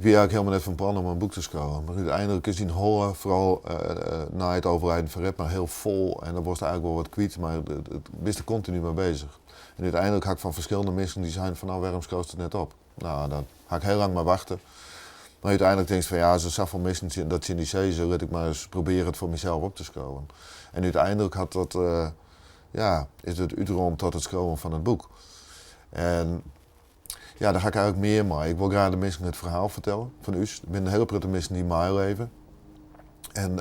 wie eigenlijk helemaal net fan plan om in boek te skriuwen. Mar úteinlik is dyn holle, foaral nei it overlijden fan Redmar, hiel fol en dan wolst eigenlijk wol wat kwyt, mar bist der kontinu mei bezich. En úteinlik ha ik fan ferskillende minsken dy seinen fan, no wêrom skriuwst it net op? No, dan ha ik hiel lang mei wachte. Mar úteinlik tinkst fan ja, as der safolle minsken dat tsjin dy sizze, lit ik mar ris probearje it foar mysels op te skriuwen. En úteinlik hat dat, ja, is it útrûn tot it skriuwen fan it boek. En ja, dêr ha ik eigentlik mear mei. Ik wol graach de minsken it ferhaal fertelle fan ús. Der binne in hiele protte minsken dy't meileve en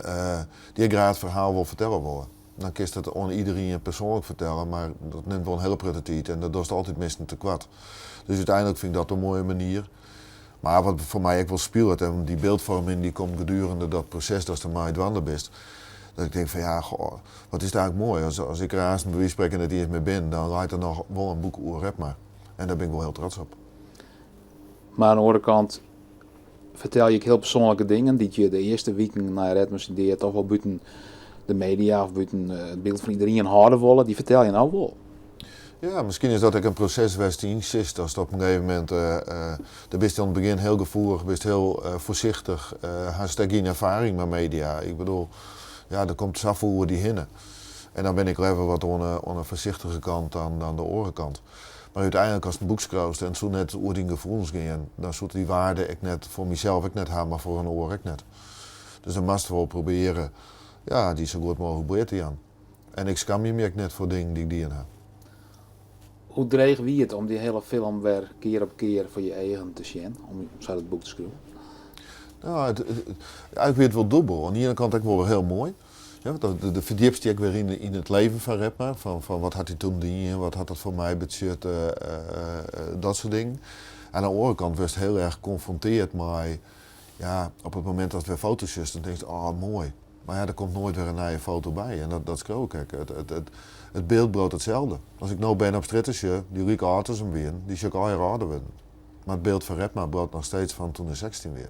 dy't ek graach it ferhaal wol fertelle wolle. Dan kinst it oan iderien persoanlik fertelle, mar dat nimt wol in hiele protte tiid en dat dochst altyd minsken tekoart. Dus úteinlik fyn ik dat in moaie manier. Mar wat foar my ek wol spilet, en dy byldfoarming dy komt gedurende dat proses datst dermei dwaande bist, dat ik tink fan ja, goh, wat is it eigentlik moai. As ik der aanst by wize fan sprekken net iens mear bin, dan leit der noch wol in boek oer Redmar. En dêr bin ik wol hiel trots op. Mar oan de oare kant fertel je ek hiel persoanlike dingen dy't je de earste wiken nei Redmar syn dea toch wol bûten de media of bûten it byld fan iderien hâlde wolle, dy fertel je no wol. Ja, miskien is dat ek in proses wêr'tst yn sitst. Ast op in gegeven momint, dan bist oan it begjin hiel gefoelich, bist hiel foarsichtich, hast ek gjin erfaring mei media. Ik bedoel, ja, der komt safolle oer dy hinne. En dan bin ik leaver wat oan 'e foarsichtige kant dan de oare kant. Mar úteinlik ast in boek skriuwst en it soe net oer dyn gefoelens gean, dan soe it dy waarde ek net foar mysels ek net ha, mar foar in oar ek net. Dus dan moatst wol probearje, ja, dy sa goed mooglik bleat te jaan. En ik skamje my ek net foar dingen dy't ik dien ha. Hoe dreech wie it om dy hiele film wer kear op kear foar je eagen te sjen, om sa dat boek te skriuwen? No, eigentlik wie it wol dûbel. Oan de iene kant ek wol wer hiel moai. Ja, want dan ferdjipst dy ek wer yn it leven fan Redmar. Fan wat hat hy toen dien, wat hat dat foar my betsjut, dat soart dingen. Oan de oare kant wurdst hiel erch konfronteard mei, ja, op it momint datst wer foto's sjochst, dan tinkst, oh moai. Mar ja, der komt noait wer in nije foto by en dat skriuw ik ek. It byld bliuwt itselde. As ik no bern op strjitte sjoch, dy't like âld as him wienen, dy sjoch ik allegear âlder wurden. Mar it byld fan Redmar bliuwt noch steeds fan toen er 16 wie.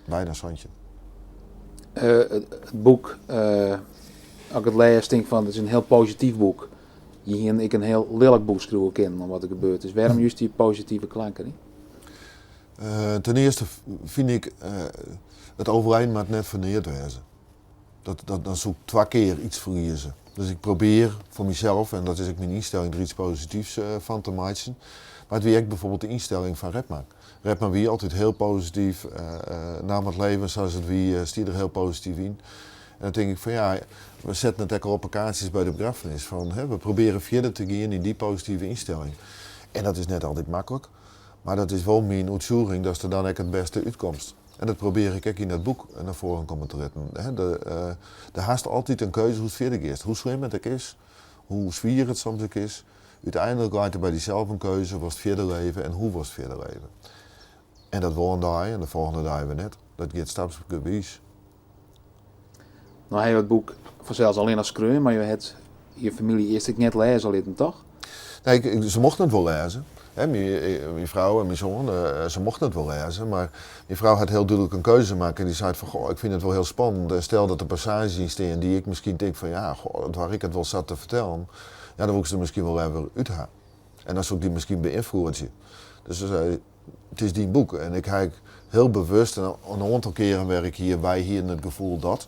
Bijna 17. It boek, as ik it lês, tink fan it is in hiel posityf boek. Je hiene ek in hiel lillik boek skriuwe kinnen om wat der gebeurd is. Wêrom just dy positive klanken? Ten earste fyn ik it overlijden moat net foar neat wêze. Dat, dan soe ik twa kear iets ferlieze. Dus ik probear foar mysels, en dat is ek myn ynstelling, der iets posityfs fan te meitsjen. Mar it wie ek bijvoorbeeld de ynstelling fan Redmar. Redmar wie altyd hiel posityf, naam it leven sa's it wie, stie der hiel posityf yn. En dan tink ik fan ja, we setten it ek al op 'e kaartsjes by de begraffenis. Fan, hè, we probearje fierder te gean yn dy positive ynstelling. En dat is net altyd maklik, mar dat is wol myn oertsjûging datst der dan ek it bêste útkomst. En dat probear ik ek yn dat boek nei foaren komme te litten. Do hast altyd in keuze hoe'tst fierder giest. Hoe slim it ek is, hoe swier it soms ek is, úteinlik leit der by dysels in keuze, wolst fierder leve en hoe wolst fierder leve. En dat wol in dei en de folgjende dei wer net. Dat giet stapsgewiis. No ha jo it boek fansels allinnich skreaun, mar jo hat je famylje earst ek net lêze litten, toch? Nee, se mochten it wol lêze. Myn frou en myn soan, se mochten it wol lêze, mar myn frou hat hiel dúdlik in keuze makke. Dy seit fan, goh, ik fyn it wol hiel spannend. En stel dat der passaazjes yn stean dy't ik miskien tink fan, ja, goh, doar ik it wol sa te fertellen? Ja, dan woe ik se der miskien wol leaver út ha. En dan soe ik dy miskien beynfloedzje. Dus se sei, it is dyn boek. En ik ha ek hiel bewust in oantal kearen wêr ik hie, wy hienen it gefoel dat,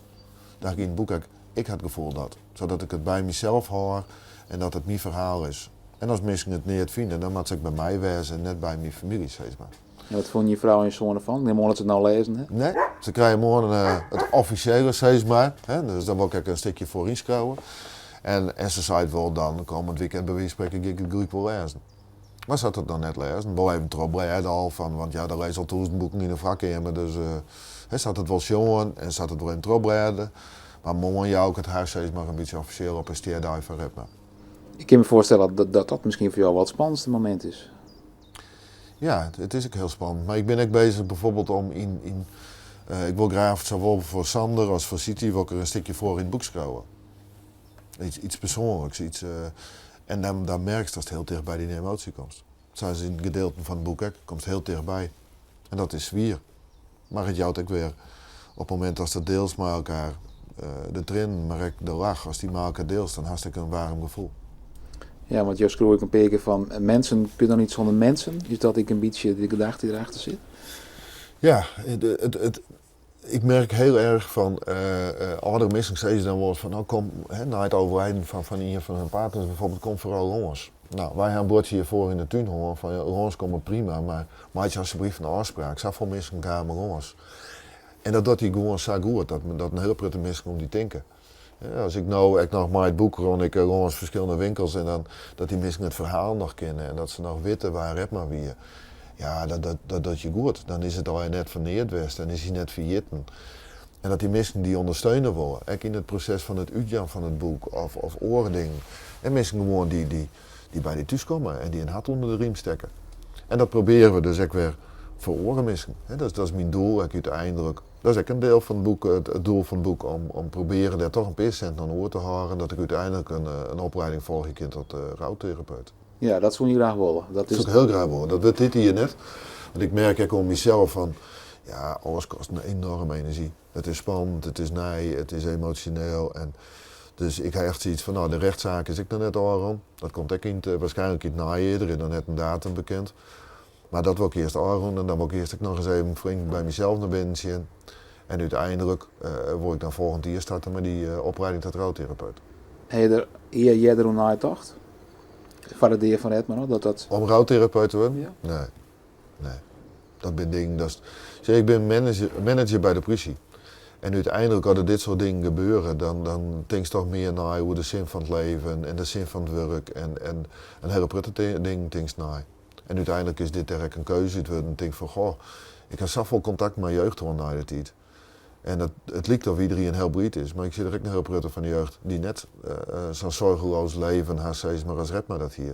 dat ik yn it boek ek, ik ha it gefoel dat. Sadat ik it by mysels hâld en dat it myn ferhaal is. En as minsken it neat fine, dan moat se ek by my wêze en net by myn famylje, sis mar. En wat fûnen je frou en je soan derfan? Nim oan dat se it no lêzen ha. Nee, se krije moarn it offisjele, sis mar. Dus dan wol ik ek in stikje foar ynskriuwe. En se seit wol dan, kommend weekend by wize fan sprekken, gean ik it gelyk wol lêzen. Mar se hat it noch net lêzen. Wol even trochblêde al, fan, want ja, der lizze al 1000 boeken yn de foarkeamer, dus se hat it wol sjoen en se hat it wol even trochblêde. Mar moarn jou ik it har sis mar in bytsje offisjeel op 'e stjerdei fan Redmar. Ik kin my foarstelle dat dat miskien foar jo wol it spannendste momint is. Ja, it is ek hiel spannend. Mar ik bin ek bezich bijvoorbeeld om yn, ik wol graach sawol foar Sander as foar Siti wol ik der in stikje foar yn it boek skriuwe. Iets persoanliks, iets, en dan, dan merkst datst hiel ticht by dyn emoasje komst. Sa is yn gedeelten fan it boek ek, komst hiel tichtby. En dat is swier. Mar it jout ek wer, op it momint datst it deelst mei elkoar, de triennen, mar ek de lach, ast dy mei elkoar deelst, dan hast ek in waarm gefoel. Ja, want jo skriuwe ek in pear kear fan mensen kunnen niet zonder mensen. Is dat ek in bytsje de gedachte dy't derachter sit? Ja, it, ik merk heel erg fan âldere minsken sizze dan wolris fan no kom, hè, nei it overlijden fan ien fan hun partners bijvoorbeeld, kom foaral lâns. No, wy ha in buordsje hjirfoar yn de tún hân fan lâns komme prima, mar meitsje alsjeblieft in ôfspraak. Safolle minsken kamen lâns. En dat docht dy gewoan sa goed, dat in hiele protte minsken om dy tinke. As ik no ek noch mei it boek rûn ik lâns ferskillende winkels en dan dat dy minsken it ferhaal noch kenne en dat se noch witte wa Redmar wie. Ja, dat docht je goed. Dan is it allegear net foar neat west en is hy net ferjitten. En dat dy minsken dy ûndersteune wolle, ek yn it proses fan it útjaan fan it boek of oare dingen. En minsken gewoan dy't by dy thús komme en dy in hart ûnder de riem stekke. En dat probearje we dus ek wer foar oare minsken. Dat is myn doel ek úteinlik. Dat is ek in diel fan it boek, it doel fan it boek, om probearjen dêr toch in pear sinten oan oer te hâlden, dat ik úteinlik in oplieding folgje kin tot routerapeut. Ja, dat soe je graach wolle. Dat is... soe ik hiel graach wolle. Dat wurdt dit jier net. Want ik merk ek oan mysels fan, ja, alles kostet in enorme enerzjy. It is spannend, it is nij, it is emosjoneel. En dus ik ha echt sayts fan, no, de rechtszaak is ek noch net ôfrûn. Dat komt ek waarskynlik yn it neijier, der is noch net in datum bekend. Mar dat wol ik earst ôfrûne en dan wol ik earst ek noch ris even flink by mysels nei binnen sjen. En úteinlik wol ik dan folgjend jier starte mei dy oplieding tot routerapeut. Ha je der ea earder oer neitocht? Foar de dea fan Redmar, dat dat... Om routerapeut te wurden? Ja. Nee. Nee. Dat binne dingen, dat is... Sjoch, ik bin manager by de plysje. En úteinlik as der dit soart dingen gebeure, dan tinkst toch mear nei oer de sin fan it leven en de sin fan it wurk en in hiele protte dingen tinkst nei. En úteinlik is dit dêr ek in keuze út wurden. Tink fan, goh, ik ha safolle kontakt mei jeugd hân nei de tiid. En it liket of iderien hiel bliid is, mar ik sjoch der ek in hiel protte fan de jeugd dy't net sa'n zorgeloos leven ha, sis mar, as Redmar dat hie.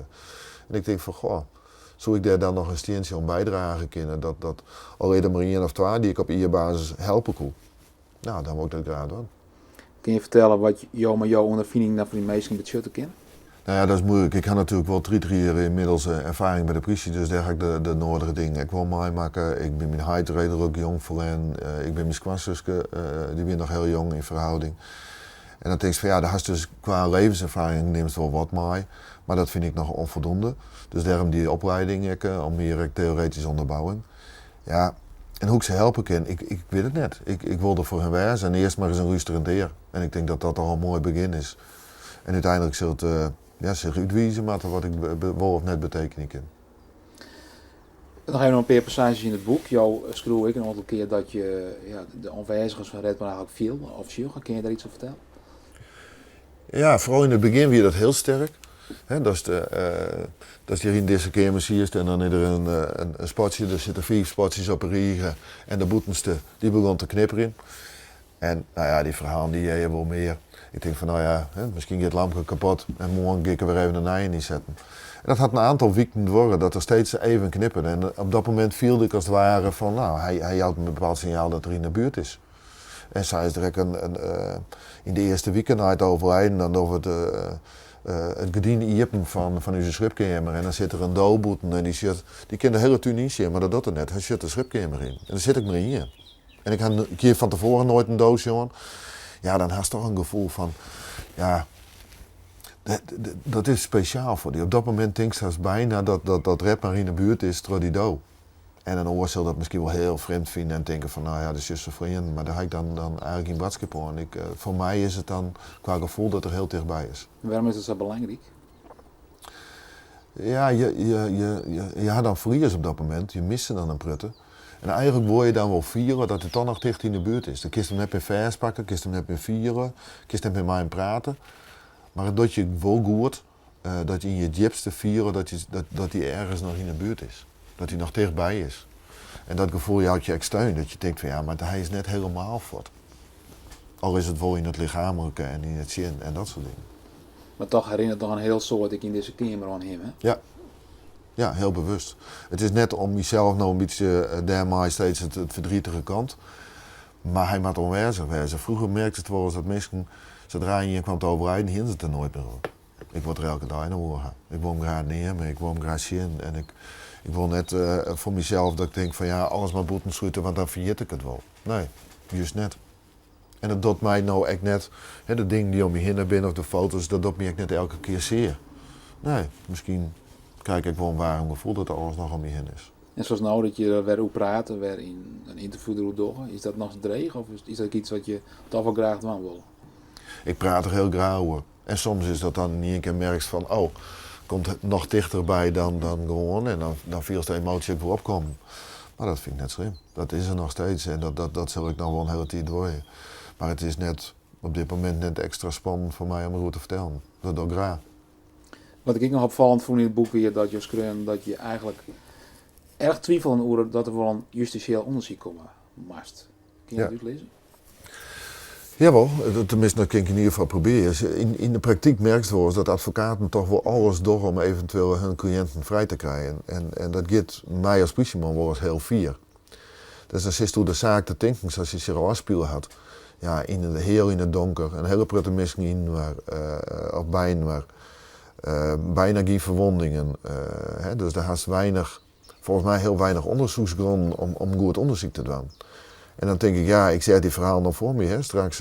En ik tink fan, goh, soe ik dêr dan noch in stientsje oan bydrage kinne, dat al is der mar ien of twa dy't ik op jierbasis helpe koe. No, dan wol ik dat graach dwaan. Kinne je fertelle wat jo mei jo ûnderfining dan foar dy minsken betsjutte kin? No ja, dat is muoilik. Ik ha natuerlik wol 30 jier ynmiddels erfaring by de plysje, dus dêr ha ik de nodige dingen ek wol meimakke. Ik bin myn heit reedlik jong ferlern. Ik bin myn skoansuske, dy wie noch hiel jong yn ferhâlding. En dan tinkst fan ja, dêr hast dus kwa levenserfaring nimst wol wat mei, mar dat fyn ik noch onvoldoende. Dus dêrom dy oplieding ek, om mear ek teoretyske ûnderbouwing. Ja, en hoe't ik se helpe kin, ik wit it net. Ik wol der foar hun wêze en earst mar ris in lústerjend ear. En ik tink dat dat al in moai begjin is. En úteinlik sil it sich útwize moatte wat ik wol of net betekenje kin. Noch even in pear passaazjes yn it boek. Jo skriuwe ek in oantal kear dat je, ja, de oanwêzigens fan Redmar eigentlik fielde of sjogge. Kinne je dêr iets oer fertelle? Ja, foaral yn it begjin wie dat hiel sterk. Hè, datst hjir yn dizze keamer siest en dan is der in spotsje, der sitte 5 spotsjes op 'e rige en de bûtenste dy begûn te knipperjen. En nou ja, dy ferhalen dy hear je wol mear. Ik tink fan nou ja, hè, miskien giet it lampke kapot en moarn gean ik der wer even in nije yn setten. En dat hat in aantal wiken duorre, dat er steeds even knipperde. En op dat momint fielde ik as it ware fan nou, hy jout in bepaald sinjaal dat er yn de buert is. En sa is der ek in yn de earste wiken nei it overlijden, dan dogge we it gerdyn iepen fan ús sliepkeamer en dan sit der in do bûten en dy kin de hiele tún ynsjen, mar dat docht er net. Hy sjocht de sliepkeamer yn en der sit ek mar ien. En ik ha in kear fan tefoaren noait in do sjoen. Ja, dan hast toch in gefoel fan, ja, dat is spesjaal foar dy. Op dat momint tinkst hast byna dat Redmar yn de buert is troch dy do. En in oar sil dat miskien wol hiel frjemd fine en tinke fan, nou ja, dat is just in freon, mar dêr ha ik dan eigentlik gjin boadskip oan. Foar my is it dan kwa gefoel dat er hiel tichtby is. En wêrom is dat sa belangryk? Ja, je ha dan ferlies op dat momint, je misse dan in protte. En eigentlik wol je dan wol fiele dat it toch noch ticht yn de buert is. Dan kinst him net mear fêstpakke, kinst him net mear fiele, kinst net mear mei him prate. Mar it docht je wol goed dat je yn je djipste fiele dat hy ergens noch yn de buert is. Dat hy noch tichtby is. En dat gefoel jout je ek steun, dat je tinkt fan ja, mar hy is net hielendal fuort. Al is it wol yn it lichaamlike en yn it sjen en dat soart dingen. Mar toch herinnert noch in hiel soad ek yn dizze keamer oan him, hè? Ja. Ja, hiel bewust. It is net om mysels no in bytsje dêrmei steeds it verdrietige kant. Mar hy moat oanwêzich wêze. Froeger merkte it wolris dat minsken, sadra ien kwam te overlijden, hienen se it der noait mear oer. Ik wol it der elke dei noch oer ha. Ik wol him graach neame, ik wol him graach sjen. En ik wol net foar mysels dat ik tink fan ja, alles mar bûten slute, want dan ferjit ik it wol. Nee, just net. En dat docht my no ek net, hè, de dingen dy't om my hinne binne of de foto's, dat docht my ek net elke kear sear. Nee, miskien krij ik ek wol in waarm gefoel dat alles noch om my hinne is. En sa as no dat je der wer oer prate, wer yn in ynterview deroer dogge, is dat noch dreech of is dat iets wat je toch wol graach dwaan wolle? Ik praat der hiel graach oer. En soms is dat dan yn ien kear merkst fan, oh, komt it noch tichterby dan, dan gewoan. En dan, dan fielst de emoasje ek wol opkommen. Mar dat fyn ik net slim. Dat is der noch steeds en dat, dat, dat sil ek noch wol in hiele tiid duorje. Mar it is net, op dit momint net ekstra spannend foar my om deroer te fertellen. Dat doch ik graach. Wat ik ek noch opfallend fûn yn it boek wie dat jo skreaunen dat je eigentlik erch twivelen oer dat der wol in justisjeel ûndersyk komme moast. Kin je dat útlizze? Jawol, teminsten dat kin ik yn ieder gefal probearje. Yn, yn de praktyk merkst wolris dat advokaten toch wol alles dogge om eventueel hun kliïnten frij te krijen. En, en dat giet my as plysjeman wolris hiel fier. Dus dan sitst oer de saak te tinken sa't sy sich ôfspile hat. Ja, yn it, hiel yn it donker, in hiele protte minsken yninoar, of byinoar. Byna gjin ferwûningen. Hè, dus dêr hast weinich, folgens my hiel weinich ûndersyksgrûnen om, om goed ûndersyk te dwaan. En dan tink ik, ja, ik seach dy ferhalen al foar my. Hè. Straks,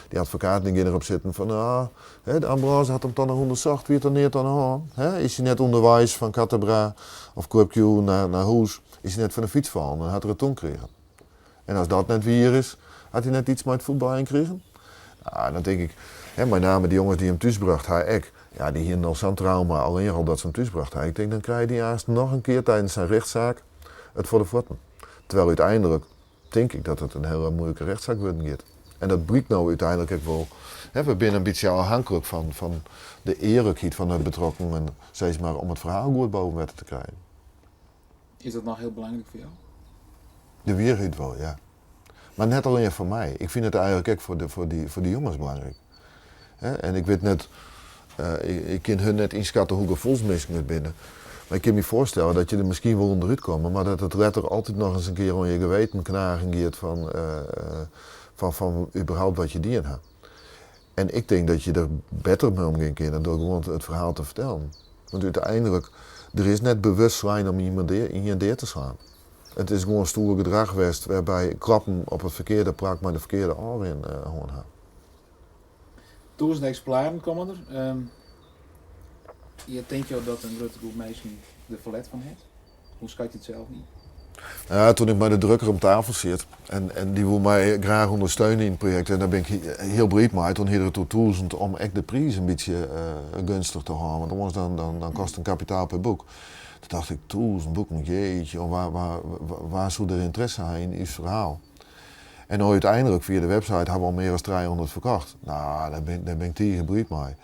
dy advokaten dy gean derop sitten fan, ah, hè, de ambulânse hat him toch noch ûndersocht, wie der neat oan de hân? Hè? Is hy net ûnderweis fan Kattabra of Club Q nei, nei hûs, is hy net fan de fyts fallen en hat er it toen krigen? En as dat net wier is, hat hy net iets mei it fuotbaljen krigen? Nou, dan tink ik, hè, mei name dy jonges dy't him thúsbrocht ha ek, ja, dy hienen al sa'n trauma, allinnich al dat se him thúsbrocht ha. Ik tink, dan krije dy aanst noch in kear tidens sa'n rjochtsaak it foar de fuotten. Terwijl úteinlik tink ik dat it in hiele muoilike rjochtsaak wurden giet. En dat blykt no úteinlik ek wol. Hè, we binne in bytsje ôfhinklik fan, fan de earlikheid fan de betrokkenen, sis mar, om it ferhaal goed boven wetter te krijen. Is dat noch hiel belangryk foar jo? De wierheid wol, ja. Mar net allinne foar my. Ik fyn it eigentlik ek foar de, foar dy, foar dy jonges belangryk. Hè, en ik wit net, ik, ik kin hun net ynskatte hoe gefoelsminsken it binne. Mar ik kin my foarstelle dat je der miskien wol ûnderút komme, mar dat it letter altyd noch ris in kear oan je geweten knagen giet fan, fan, fan überhaupt wat je dien ha. En ik tink dat je der better mei omgean kinne troch gewoan it ferhaal te fertellen. Want úteinlik, der is net bewust slein om ien dea te slaan. It is gewoan stoer gedrach west wêrby klappen op it ferkearde plak mei de ferkearde ôfrin hân ha. 1000 eksimplaren komme der. Je tinke jo dat in grutte groep minsken der ferlet fan hat? Hoe skat je it sels yn? Ja, toen ik mei de drukker om tafel siet en, en dy woe my graach ûndersteune yn it projekt en dêr bin ik hiel bliid mei. Toen hie er it oer 1000 om ek de priis in bytsje gunstig te hâlden, want oars dan, dan, dan kost in kapitaal per boek. Toen dacht ik, 1000 boeken, jeetje, waar, waar, waar soe der ynteresse ha yn ús ferhaal? En no úteinlik fia de website ha we al mear as 300 ferkocht. Nou, dêr bin, dêr bin ik tige bliid mei.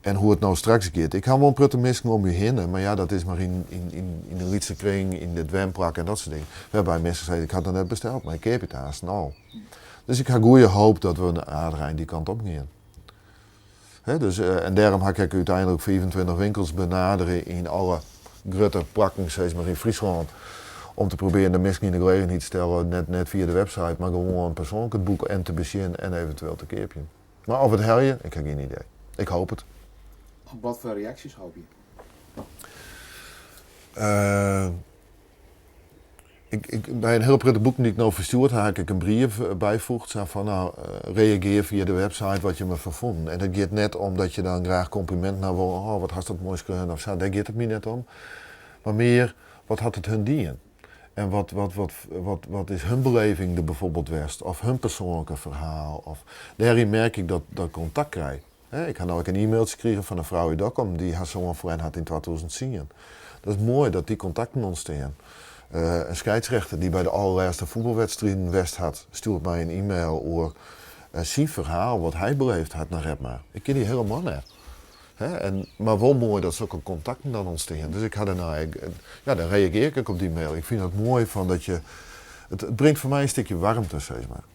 En hoe it no straks giet, ik ha wol in protte minsken om my hinne, mar ja, dat is mar yn, yn, yn, yn in lytse kring, yn it wenplak en dat soart dingen. Wêrby minsken sizze, ik ha it noch net besteld, mar ik keapje it aanst al. Dus ik ha goede hoop dat we in aardich ein dy kant op gean. Hè, dus, en dêrom ha ik ek úteinlik 25 winkels benadere yn alle grutte plakken sis mar, yn Fryslân. Om te probearjen de minsken yn de gelegenheid te stellen, net, net fia de website, mar gewoan persoanlik it boek en te besjen en eventueel te keapjen. Mar oft we it helje, ik ha gjin idee. Ik hoop it. Op wat foar reaksjes hoopje? Ik, ik, by in hiel protte boeken dy't ik no ferstjoerd ha, ha ik in brief byfoegd. Sa fan, nou, reagear fia de website wat je derfan fûnen. En dat giet net om dat je dan graach kompliminten ha wolle. Oh, wat hast dat moai skreaun of sa. Dêr giet it my net om. Mar mear, wat hat it hun dien? En wat, wat, wat, wat, wat is hun beleving der bijvoorbeeld west? Of hun persoanlike ferhaal? Of, dêryn merk ik dat dat ik kontakt krij. Ik ha no ek in e-mailtsje krigen fan in frou út Dokkum dy't har soan ferlern hat yn 2010. Dat is moai dat dy kontakten ûntstean. In skeidsrechter dy't by de allerlêste fuotbalwedstriden west hat, stjoert my in e-mail oer syn ferhaal, wat hy beleefd hat nei Redmar. Ik ken dy hielendal net. Hè, en, mar wol moai dat sokke kontakten dan ûntstean. Dus ik ha dêrnei, ik, ja, dan reagear ik ek op dy mail. Ik fyn dat moai fan dat je, it, it bringt foar my in stikje waarmte, sis mar.